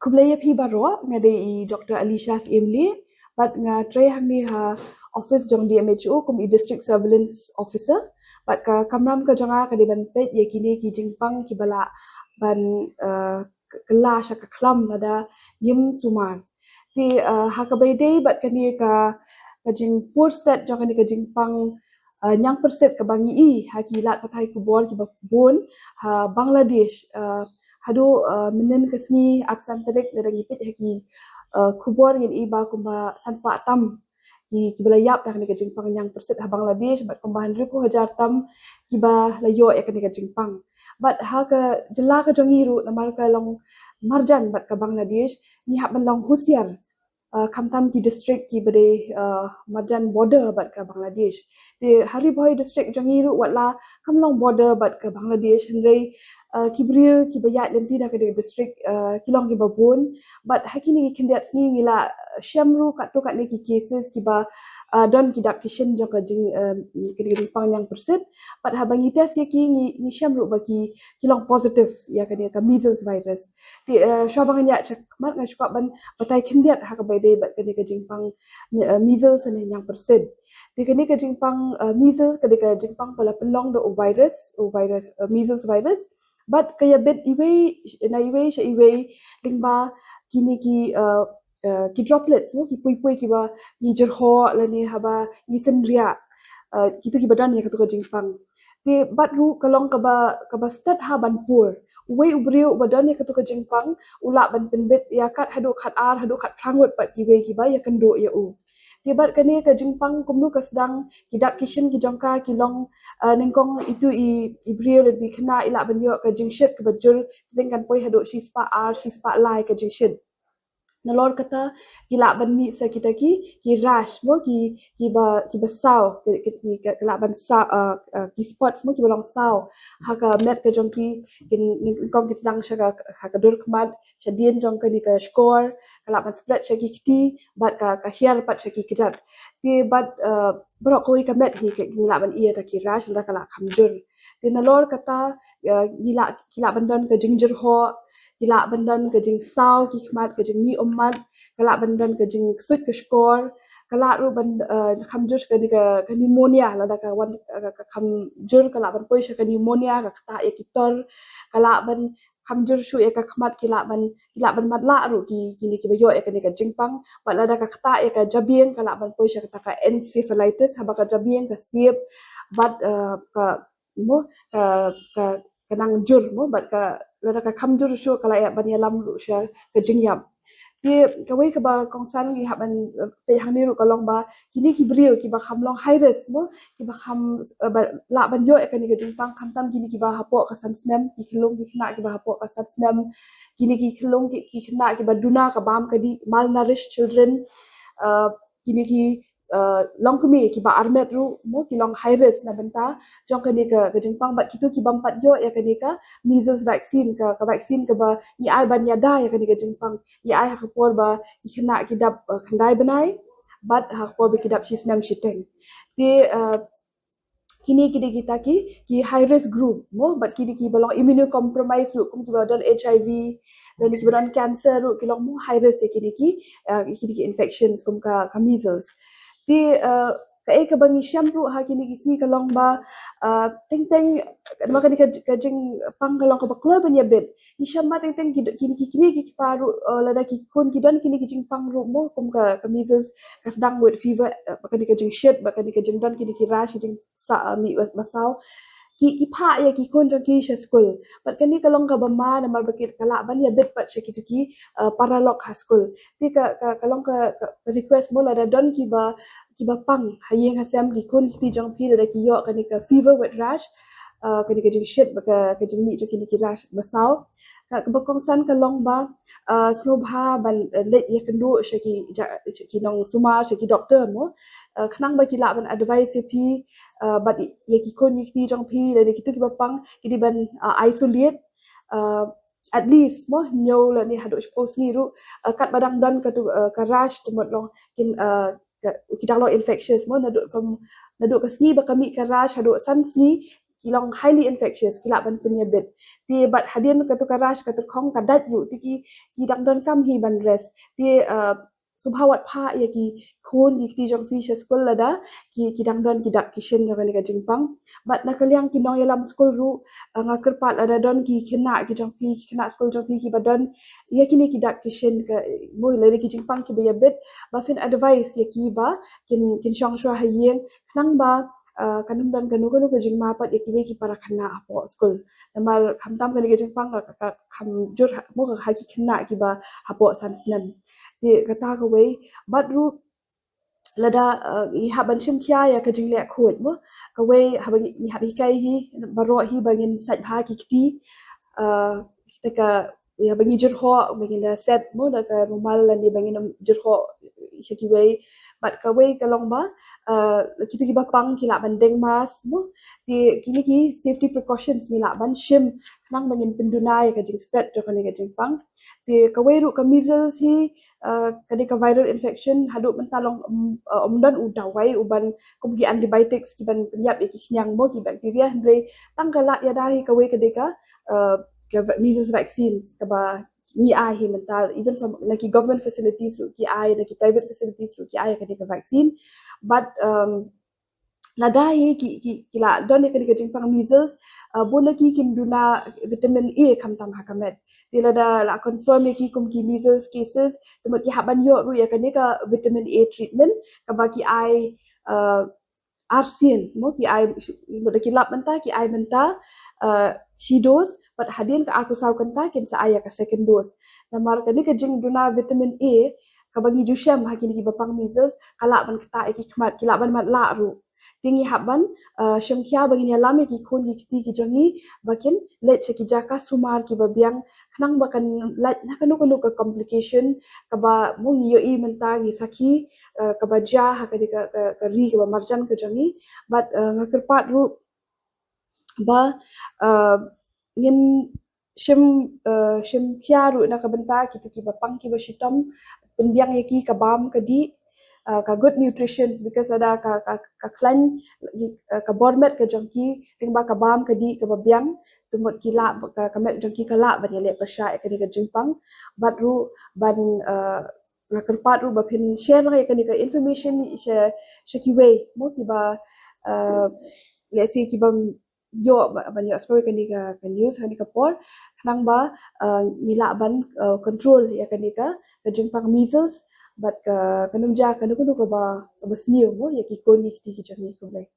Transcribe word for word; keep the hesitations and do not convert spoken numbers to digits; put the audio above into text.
Khublei ïa phi baroh, nga dei i Doctor Alicia Syiem Lee, bad nga trei hangne ha office jong D M H O kum i District Surveillance Officer, bad ka kamram ka jong nga ka dei ban peit ïa kine ki jingpang kiba lah ban, eh, k-, kylla sha ka khlam lada ngim sumar. Te, eh, ha kaba ïadei bad kane ka, ka jingpur stet jong kane ka jingpang, eh, ñiangpyrsit kaba ngi i ha ki lad pathai khubor kiba bun ha Bangladesh, eh, haduh, eh, mynhynnin ka sngi arphew san tarik, lada ngi peit ha ki, eh, khubor ngin i ba kumba san spah tam ki, kiba la ïap da kane ka jingpang ñiangpyrsit ha Bangladesh, bad kumba hynriewphew hajar tam kiba la ïoh ïa kane ka jingpang. Bad ha ka jylla ka jong ngi ruh, namar ka long marjan bad ka Bangladesh, ngi hap ban long husiar, eh, khamtam ki district kiba dei, eh, marjan border bad ka Bangladesh. Te ha Ri Bhoi district jong ngi ruh, wat la kam long border bad ka Bangladesh, hynrei, eh, ki briew kiba ïaid lynti na kane ka district, eh, ki long kiba bun. Bad ha kine ki khyndiat sngi ngi la, eh, shem ruh katto katne ki cases kiba, eh, don ki dak ki shin jong ka jing, eh, kine ki jingpang ñiangpyrsit. Bad haba ngi test ïa ki, ngi, ngi shem ruh ba ki, ki long positive ïa kane ka measles virus. Te, eh, shuwa ba ngan ïaid shakhmat, nga sngewkwah ban batai khyndiat ha kaba ïadei bad kane ka jingpang, eh, measles ne ñiangpyrsit. Te kane ka jingpang, eh, measles ka dei ka jingpang ba la pynlong da u virus, u virus, eh, measles virus. Bad ka ïabit iwei na iwei sha iwei lyngba kine ki, eh, eh, ki droplets, mo, ki pui-pui kiba ngi jyrhoh lane haba ngi synriah, eh, kito kiba don ïa kato ka jingpang. Te bad ruh ka long kaba, kaba stet ha ban pur. Uwei u briew uba don ïa kato ka jingpang u lah ban pynbit ïa kat haduh kat ar haduh kat phra ngut pat kiwei kiba ïakynduh ïa u. Te bad kane ka jingpang kumno ka sdang, ki dak ki shin ki jong ka ki long, eh, nyngkong itu i, i briew lane i khynnah i lah ban ïoh ka jingshit kaba jur, teng kan poi haduh shispah ar shispah lai ka jingshit. Nalor kata ki lah ban mih sa kita ki, ki rash, mo, ki, kiba, kiba saw, ki, ki, ki, ki lah ban saw, eh, eh, ki spots, mo, kiba long saw ha ka met ka jong ki, ki nyngkong ki sdang sha ka, ha ka dur khmat, shadien jong kane ka shkor, ka lah ban spread sha ki kti, bad ka, ka hiar pat sha ki kjat. Te bad, eh, baroh kawei ka met hi ka, ngi lah ban ïoh da ki rash lada ka lah kham jur. Te nalor kata, eh, ngi lah, ki lah ban don ka jingjyrhoh, ki lah ban don ka jingsaw ki khmat, ka jingmih ummat, ka lah ban don ka jingksuid ka shkor, ka lah ruh ban, eh, kham jur sha kane ka, ka pneumonia, lada ka wan, eh, ka kham jur ka lah ban poi sha ka pneumonia, ka ktah ïa ki tor, ka lah ban kham jur shuh ïa ka khmat, ki lah ban, ki lah ban matlah ruh ki, kine kiba ïoh ïa kane ka jingpang. Bad lada ka ktah ïa ka jabieng ka lah ban poi sha kata ka encephalitis, haba ka jabieng ka siep bad, eh, ka, mo, ka, ka, ka nang jur, mo, bad ka, lada ka kham jur shuh ka lah ïa ban ïalam ruh sha ka jingïap. Te kawei kaba kongsan ngi hap ban, eh, peit hangne ruh ka long ba kine ki briew kiba kham long high risk, mo, kiba kham, eh, ba lah ban ïoh ïa kane ka jingpang, khamtam kine kiba hapoh ka san snem, ki khyllung ki khynnah kiba hapoh ka san snem, kine ki khyllung ki, ki khynnah kiba duna ka bam ka dih, malnourished children, eh, kine ki, eh, longkmie kiba armet ruh, mo, ki long high risk na bynta jong kane ka, ka jingpang, bad kito ki bym pat ïoh ïa kane ka measles vaccine, ka, ka vaccine kaba ngi ai ban ïada ïa kane ka jingpang, ngi ai ha ka por ba ki khynnah ki dap, eh, khyndai bnai bad ha ka por ba ki dap shi snem shiteng. Te, eh, kine ki dei kita ki, ki high risk group, mo, bad kine kiba long immunocompromised ruh, kum kiba don H I V, lane kiba don cancer ruh, ki long, mo, high risk ïa kine ki, eh, kine ki infections kum ka, ka measles. Te, eh, kaei kaba ngi shem ruh ha kine ki sngi ka long ba, eh, teng teng, namar kane ka, ka jingpang ka long kaba kloi ban ïabit, ngi shem ba teng teng ki, kine ki kmie ki kpa ruh, eh, lada ki khun ki don kine ki jingpang ruh, mo, kum ka, ka measles, ka sdang wet fever, eh, ba kane ka jingshit, ba kane ka jingdon kine ki rash, ki jing sa, eh, mih ba, ba saw. Ki, ki phah ïa ki khun jong ki sha skul. Bad kane ka long kaba ma namar ba ki, ka lah ban ïabit pat sha kito ki, eh, paralok ha skul. Te ka, ka, ka long ka, ka, ka request, mo, lada don kiba, kiba pang ha ïing ha sem, ki khun ki kti jong phi, lada ki ïoh kane ka fever wet rash, eh, kane ka jingshit, ba ka, ka jingmih jong kine ki rash ba saw. Ka, kaba kongsan ka long ba, eh, sngewbha ban, eh, leit ïakynduh sha ki, ja, sha ki nongsumar, sha ki doktor, mo. Eh, khnang ba ki lah ban advice ïa phi, eh, bad ïa ki khun ki kti jong phi, lane kito kiba pang, ki dei ban, eh, isolate, eh, at least, mo, hynñiew lane haduh shiphew sngi ruh, eh, katba dang don katu, eh, ka rash, te mut long kin, eh, ka, ki dang long infectious, mo, naduh, naduh ka sngi ba ka mih ka rash haduh san sngi, ki long highly infectious, ki lah ban pynïabit. Te bad hadien katu ka rash ka tyrkhong ka dait ruh, te ki ki dang donkam hi ban rest. Te uh, sngewbha wat phah ïa ki khun ki kti jong phi sha skul lada ki ki dang don ki dak ki shin jong kane ka jingpang. Bad na ka liang ki nongïalam skul ruh, uh, nga kyrpad lada don ki khynnah ki jong phi, ki khynnah skul jong phi kiba don ïa kine ki dak ki shin, ka mo lada ki jingpang kiba ïabit, ba phin advice ïa ki ba kin kin shong shuwa ha ïing, khnang ba uh, kan ym don kano kano ka jingma pat ïa kiwei ki para khynnah hapoh skul. Namar khamtam kane ka jingpang ka ka kham jur ha mo ka ha ki khynnah kiba hapoh san snem. Te kata kawei, bad ruh lada uh, ngi hap ban shim khia ïa ka jingleh khuid mo. Kawei haba ngi hap hikai hi baroh hi ba ngin sait bha ki kti, uh, kita ka ïa ba ngi jyrhoh, ba ngin da set mo da ka rumal lane ba ngin jyrhoh sha kiwei. Bad kawei ka long ba uh, kitu kiba pang ki lah ban deng mask mo. Te kine ki safety precautions ngi lah ban shim khnang ba ngin pynduna ïa ka jingspread jong kane ka jingpang. Te kawei ruh ka measles hi, uh, kane ka viral infection haduh mynta long um, uh, ym don u dawai uban kum ki antibiotics kiban pynïap ïa ki khñiang mo ki bacteria, hynrei tang ka lad ïada hi kawei ka dei ka uh, ka measles vaccines kaba ngi ai hi mynta, even from na ki government facilities ruh ki ai, na ki private facilities ruh ki ai kane ka vaccine. But um, lada hi ki ki ki la don ïa kane ka jingpang measles, uh, bun na ki kin duna vitamin A khamtam ha ka met. Te lada la confirm ïa ki kum ki measles cases, te mut ki hap ban ïoh ruh ïa kane ka vitamin A treatment kaba ki ai uh, arsien mo, ki ai, mut da ki lap mynta ki ai mynta uh, shi dose, bad hadien ka arphew saw kynta kin sa ai ïa ka second dose. Namar kane ka jingduna vitamin A kaba ngi ju shem ha kine kiba pang measles ka lah ban ktah ïa ki khmat, ki lah ban matlah ruh. Te ngi hap ban uh, shem khia ba ngin ïalam ïa ki khun ki kti ki jong ngi ba kin leit sha ki jaka sumar kiba biang, khnang ba kan lait na kano kano ka complication kaba mo ngi ïohi mynta ngi sakhi uh, kaba jia ha kane ka, ka, ka ri kaba marjan ka jong ngi. Bad uh, nga kyrpad ruh ba uh, ngin shim uh, shim khia ruh na ka bynta kitu kiba pang kiba shitom, pynbiang ïa ki ka bam ka dih, uh, ka good nutrition, because lada ka ka ka khlaiñ uh, ka bor met ka jong ki, teng ba ka bam ka dih kaba biang, te mut ki lah ka, ka met jong ki ka lah ban ïaleh pyrshah ïa kane ka jingpang. Bad ruh ban uh, nga kyrpad ruh ba phin share lang ïa kane ka information sha sha kiwei mo kiba uh, let's say kiba ïoh ba ban ïoh sngewbha kane ka, ka news kane ka por, khnang ba uh, ngi lah ban uh, control ïa kane ka, ka jingpang measles bad ka, kan ym jia kano kano kaba, kaba sniew mo ïa ki khun ki kti ki jong ngi. Khublei.